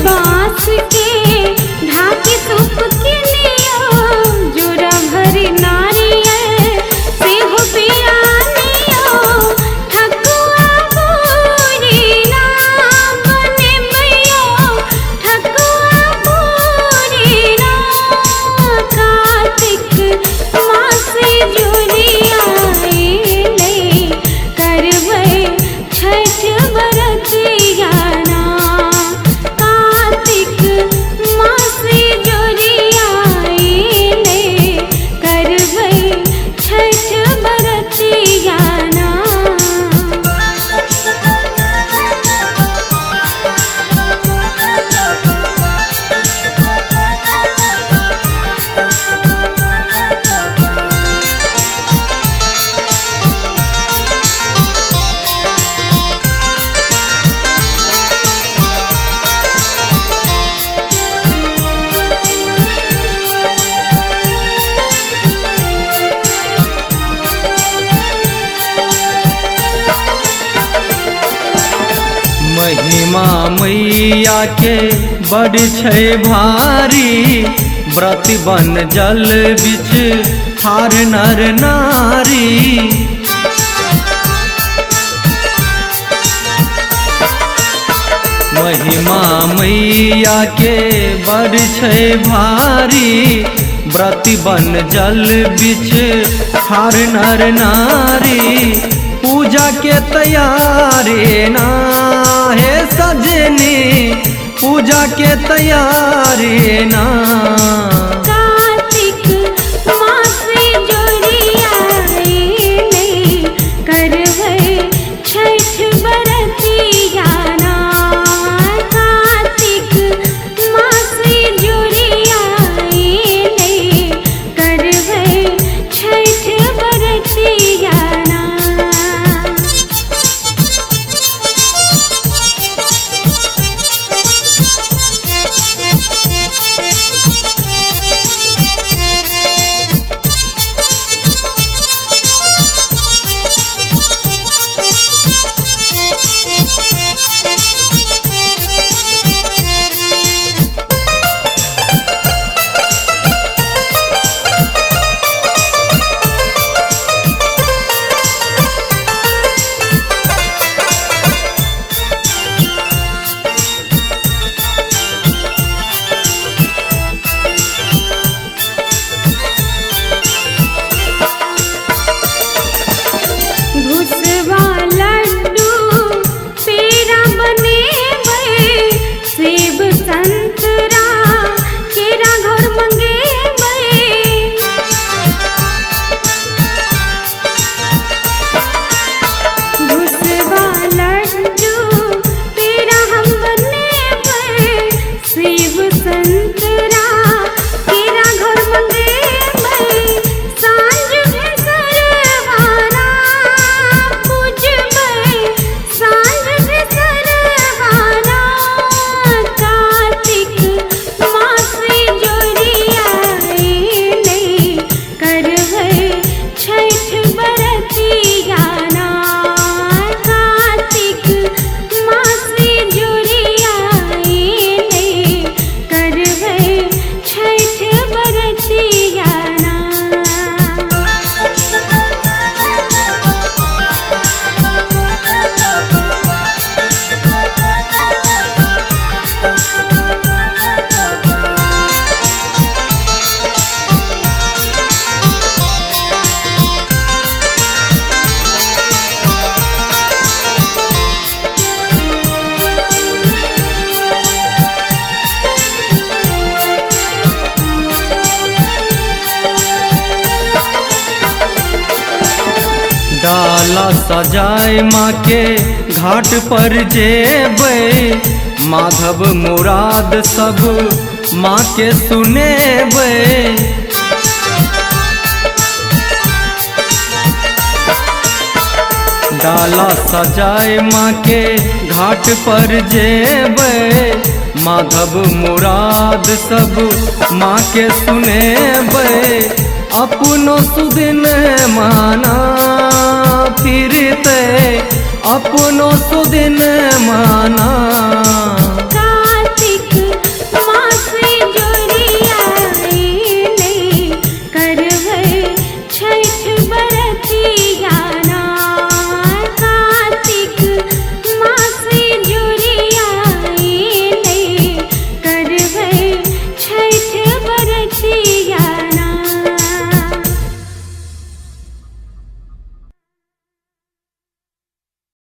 बांस के ढाकी सूप किनियो, जोरा भरी नारियल सेहो पियानियो। ठकुआ पूरी ना बनेबियो, ठकुआ पूरी ना। कार्तिक मास जोरिया एलै, करबै छठ बरतिया ना। कार्तिक मास जोरिया एलै, करबै छठ बरतिया ना। महिमा मैया के बड़ छै भारी, व्रत बन जल बिच हार नर नारी। महिमा मैया के बड़ छै भारी, व्रत बन जल बिच हार नर नारी। पूजा के तैयारी ना हे सजनी, पूजा के तैयारी ना। कार्तिक मास जोरिया एलै, करबै छठ बरतिया ना। कार्तिक मास जोरिया एलै, करबै छठ बरतिया ना। भुसवा लड्डू पेड़ा बनेबै, सेब संतरा केरा घर मंगेबै। भुसवा लड्डू पेड़ा हम बनेबै, सेब संतरा केरा घर मंगेबै। साँझ भिनसरवाना पूजबै, साँझ भिनसरवाना। कार्तिक मास जोरिया एलै, करबै छठ बरतिया ना। कार्तिक मास जोरिया एलै, करबै छठ बरतिया ना। डाला सजाए माँ के घाट पर जेबै, माधव मुराद सब माँ के सुनेबै। डाला सजाए माँ के घाट पर जेबै, माधव मुराद सब माँ के सुनेबै। अपनो सुदिन माना फिरते, अपनो सुदिन माना।